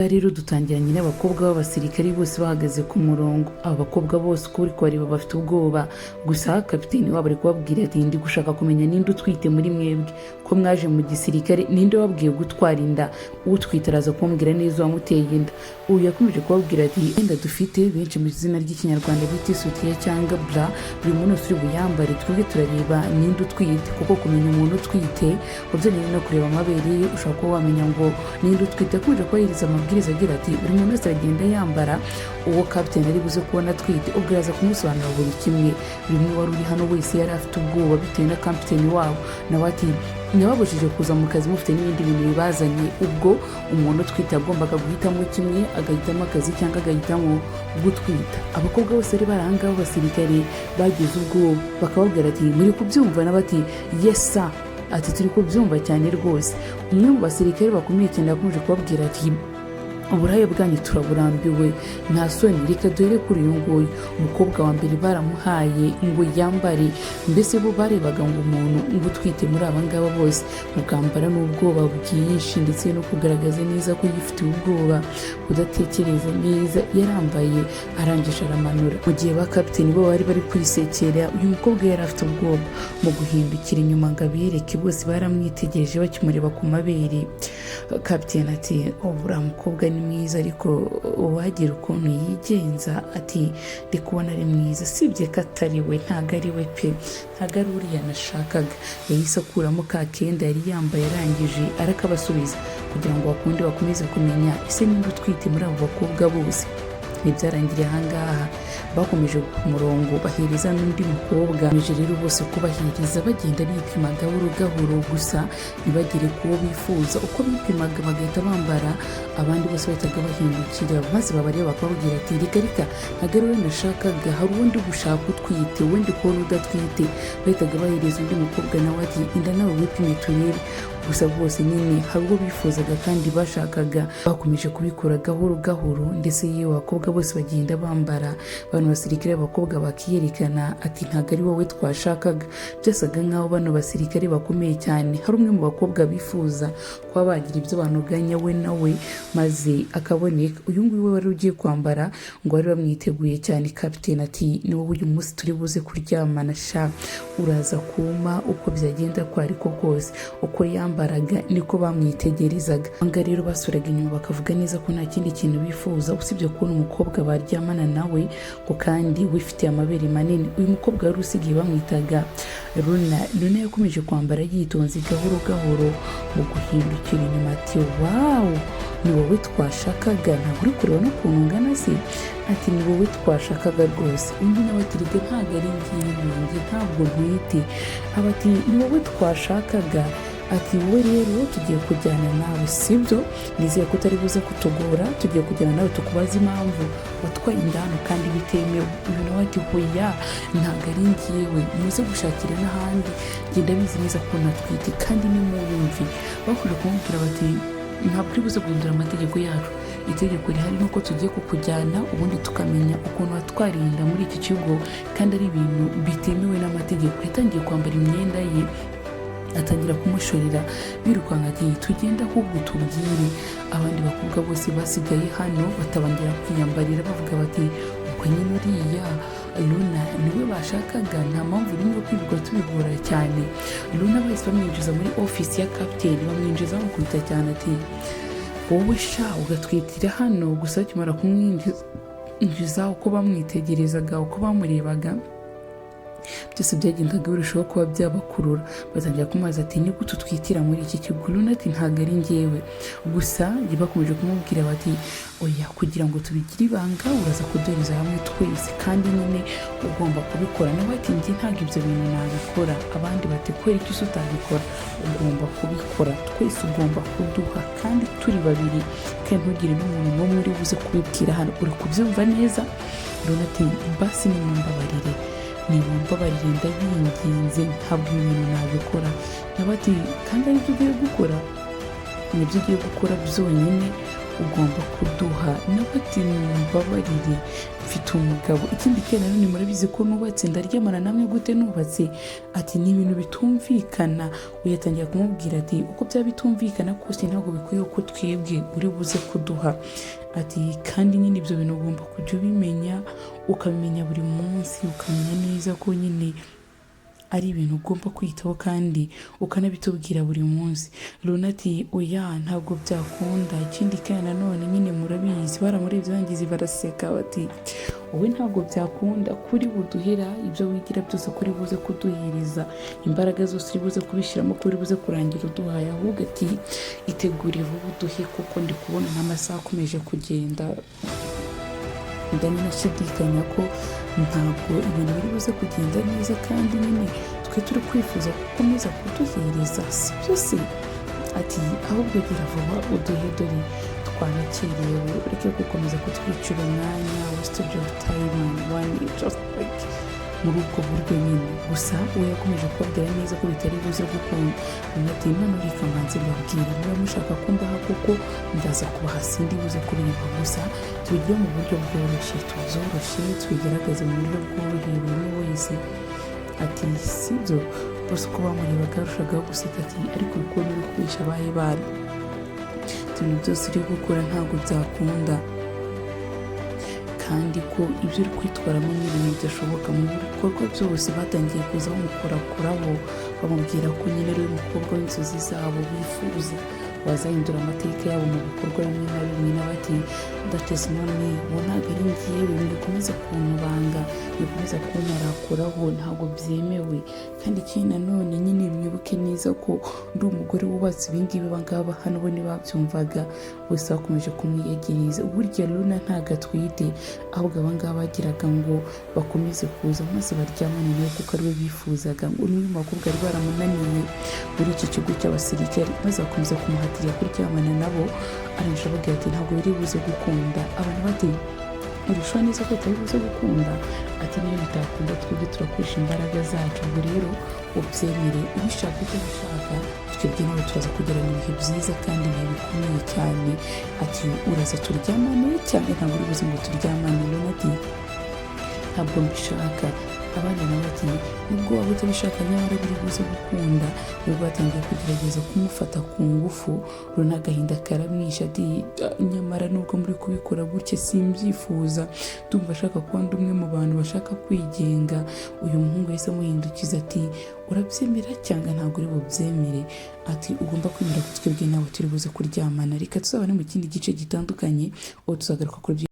Rero dutangiranye n'abakobwa b'abasirikari bose bahagaze ku murongo. Aba bakobwa bose uko uri kubareba bafite ubwoba. Gusa kapiteni wabo ari kubabwira ati: "Ndi gushaka kumenya ninde utwite muri mwebwe. Ko mwaje mu gisirikare, ninde wabwiye gutwara inda? Utwite araza kumbwira neza uwamuteye inda." Uyu yakomeje kubabwira ati: "Inda dufite, benshi mu izina ry'Ikinyarwanda bita isutiye cyangwa bra, buri muntu wese uri buyambare, twebwe turareba ninde utwite, kuko kumenya umuntu utwite byonyine no kureba amabere ye ushobora kuba wamenya ngo ninde utwite." Yakomeje kubahiriza amabwiriza agira ati: "Buri muntu wese aragenda yambara, uwo kapiteni ari buze kubona atwite, ubwo araza kumusobanurira buri kimwe." Buri umwe wari uri hano wese yari afite ubwoba bitewe na kapiteni wabo. Nawe ati: "Ntibabujije kuza mu kazi mufite n'ibindi bintu bibazanye." Ubwo umuntu utwite yagombaga guhitamo kimwe, agahitamo akazi cyangwa agahitamo gutwita. Abakobwa bose bari bari ahangaha b'abasirikare bagize ubwoba, bakababwira ati: "Muri kubyumva?" Na bati: "Yes sir." Ati: "Turi kubyumva cyane rwose." Umwe mu basirikare bakomeye cyane yakomeje kubabwira ati: "Uburaya bwanyu turaburambiwe, nta soni. Reka duhere kuri uyu nguyu." Umukobwa wa mbere baramuhaye ngo yambare. Mbese bo barebaga ngo umuntu ngo utwite muri aba ngaba bose, mukambara n'ubwoba bwinshi ndetse no kugaragaza neza ko yifitiye ubwoba, kudatekereza neza. Yarambaye, arangije aramanura. Mu gihe ba kapiteni bo bari bari kwisekera, uyu mukobwa yari afite ubwoba. Mu guhindukira inyuma ngo abereke, bose baramwitegereje bakimureba ku mabere. Kapiteni ati: "Uriya mukobwa ni mwiza, ariko uwagira ukuntu yigenza." Ati: "Ndi kubona ari mwiza, sibye ko atari we, ntabwo ari we pe, ntabwo ari uriya nashakaga." Yahise akuramo ka kenda yari yambaye, arangije arakabasubiza kugira ngo bakunde bakomeze kumenya ese ninde utwite muri abo bakobwa bose. Ntibyarangiriye ahangaha, bakomeje ku murongo bahereza n'undi mukobwa. Bakomeje rero bose kubahiriza, bagenda bipima gahoro gahoro, gusa ntibagere ku wo bifuza. Uko bipimaga bagahita bambara, abandi bose bahitaga bahindukira maze babareba bakababwira ati: "Reka reka, ntabwo ari wowe nashakaga, hari uwundi gushaka utwite, uwundi kubona udatwite." Bahitaga bahereza undi mukobwa, nawe ati: "Inda nawe wipime turebe." Gusa bose nyine hari uwo bifuzaga kandi bashakaga. Bakomeje kubikora gahoro gahoro, ndetse yewe abakobwa bose bagenda bambara, bano basirikare b'abakobwa bakiyerekana ati: "Ntabwo ari wowe twashakaga." Byasaga nk'aho bano basirikare bakomeye cyane hari umwe mu bakobwa bifuza kuba bagira ibyo banoganya we nawe, maze akaboneka. Uyu nguyu we wari ugiye kwambara, ngo bari bamwiteguye cyane. Kapiteni ati: "Ni wowe uyu munsi turi buze kuryamana sha, uraza kuma uko byagenda ko ariko kose." Uko yambaraga niko bamwitegerezaga. Aha rero basuraga inyuma bakavuga neza ko nta kindi kintu bifuza usibye kubona umukobwa baryamana nawe, ngo kandi wifitiye amabere manini. Uyu mukobwa wari usigaye bamwitaga Runa. Runa yakomeje kwambara yitonze gahoro gahoro. Mu guhindukira inyuma ati: "Wow, ni wowe twashakaga, ntabwo uri kureba n'ukuntu ungana se?" Ati: "Ni wowe twashakaga rwose." Undi nawe ati: "Rege ntabwo ari ngiye, njye ntabwo ntwite." Aba ati: "Ni wowe twashakaga." Ati: "Wowe rero tugiye kujyana nawe, sibyo? Nizeye ko utari buze kutugora. Tugiye kujyana nawe tukubaze impamvu watwaye inda hano kandi bitemewe." Uyu nawe ati: "Hoya, ntabwo ari ngewe, muze gushakira n'ahandi, ngenda bizi neza ko natwite kandi nimuyumve." Bakomeje kumubwira bati: "Ntabwo uri buze guhindura amategeko yacu. Itegeko rihari ni uko tugiye kukujyana, ubundi tukamenya ukuntu watwariye inda muri iki kigo kandi ari ibintu bitemewe n'amategeko." Yatangiye kwambara imyenda ye, atangira kumushorera birukanka ati: "Tugende ahubwo tubwire." Abandi bakobwa bose basigaye hano batabangira kwiyambarira, bavuga bati: "Ubwo nyine uriya Luna niwe bashakaga, nta mpamvu rimwe yo kwirirwa tubigora cyane." Luna bahise bamwinjiza muri ofisi ya kapiteni, bamwinjiza bamukubita cyane ati: "Wowe sha, ugatwitira hano?" Gusa bakimara kumwinjiza, uko bamwitegerezaga, uko bamurebaga, byose byagendaga birushaho kuba byabakurura. Batangira kumubaza ati: "Ni gute utwitira muri iki kigo?" Luna ati: "Ntabwo ari njyewe." Gusa bakomeje kumubwira bati: "Oya, kugira ngo tubigire ibanga uraza kuduhereza hamwe twese, kandi nyine ugomba kubikora." Nawe ati: "Njye ntabwo ibyo bintu nabikora." Abandi bati: "Kubera icyo se utabikora? Ugomba kubikora, twese ugomba kuduha kandi turi babiri, kandi ntugire n'umuntu n'umwe uri buze kubibwira hano, uri kubyumva neza?" Luna ati: "Basi nimumbabarire, nimumbabarire, ndabinginze, ntabwo ibi bintu nabikora." Nawe ati: "Kandi aribyo ugiye gukora, nibyo ugiye gukora byonyine, ugomba kuduha." Nawe ati: Ati: "Mumbabarire, mfite umugabo. Ikindi kandi nanone murabizi ko nubatse. Ndaryamana namwe gute nubatse?" Ati: "Ni ibintu bitumvikana." We yatangira kumubwira ati: "Uko byaba bitumvikana kose, ntabwo bikwiye ko twebwe uri buze kuduha." Ati: "Kandi nyine ibyo bintu ugomba kujya ubimenya, ukabimenya buri munsi, ukamenya neza ko nyine ari ibintu ugomba kwitaho kandi ukanabitubwira buri munsi." Luna ati: "Oya, ntabwo byakunda. Ikindi kandi nanone nyine murabizi." Baramurebye bangize baraseka, bati: "Wowe ntabwo byakunda kuri buduhera ibyo wigira byose, kuri buze kuduhereza imbaraga zose, uri buze kubishyiramo, kuri buze kurangira uduhaye. Ahubwo," ati, "itegure vuba uduhe, kuko ndi kubona n'amasaha akomeje kugenda, ndanashidikanya ko ntabwo ibintu biri buze kugenda neza, kandi nyine twe turi kwifuza ko ukomeza kuduhereza, si byo se?" Ati: "Ahubwo gira vuba uduhe, dore twanakerewe. Ureke gukomeza kutwicira umwanya, waste your time and money," just like muri ubwo buryo nyine. Gusa we yakomeje kubabwira neza ko bitari buze gukunda. Undi ati: "None reka mbanze mbabwire, niba mushaka ko mbaha kuko ndaza kubaha, sindi buze kuririmba. Gusa tubigire mu buryo bworoshye, tubyoroshye, tubigaragaze mu buryo bworoheye buri umwe wese." Ati: "Sibyo?" Bose uko bamurebaga yarushagaho guseka, ati: "Ariko uri kubona uri kubisha abahe bana? Ibintu byose uri gukora ntabwo byakunda, kandi ko ibyo uri kwitwaramo ni ibintu bidashoboka." Mu bikorwa byose batangiye kuza bamukorakoraho, bamubwira ko nyine ari we mukobwa w'inzozi zabo bifuza, wazahindura amateka yabo mu bikorwa bimwe na bimwe. Nawe ati: "That is not me, uwo ntabwo ari njyewe. Mwikomeza kuntubanga, mwikomeza kunkorakoraho, ntabwo byemewe. Kandi ikindi nanone nyine mwibuke neza ko ndi umugore wubatse." Ibingibi abangaba hano bo ntibabyumvaga, bose bakomeje kumwiyegereza. Burya Luna ntabwo atwite, ahubwo abangaba bagiraga ngo bakomeze kuza maze baryamane nawe kuko ariwe bifuzaga, ngo umwe mu bakobwa bari baramunaniye muri iki kigo cy'abasirikare, maze bakomeza kumuhatira kuryamana nabo. Arangije ababwira ati: "Ntabwo biri buze gukunda." Abantu bati: "Urushaho neza ko bitari buze gukunda?" Ati: "Niyo bitakunda, twebwe turakoresha imbaraga zacu. Ubwo rero ubyemere ubishaka utabishaka, twebwe nawe turaza kugirana ibihe byiza kandi ibihe bikomeye cyane." Ati: "Uraza turyamane cyangwa ntabwo uri buze ngo turyamane?" Luna ati: "Ntabwo mbishaka." Abandi nabo bati: "Nubwo waba utabishaka, nyamara biri buze gukunda." Nibwo batangiye kugerageza kumufata ku ngufu. Luna agahinda karamwishe, ati: "Nyamara nubwo muri kubikora gutya, simbyifuza. Ndumva ashaka kuba ndi umwe mu bantu bashaka kwigenga." Uyu muhungu yahise amuhindukiza ati: "Urabyemera cyangwa ntabwo uri bubyemere?" Ati: "Ugomba kwemera ko twebwe nawe turi buze kuryamana." Reka tuzabane mu kindi gice gitandukanye, aho tuzagaruka kuri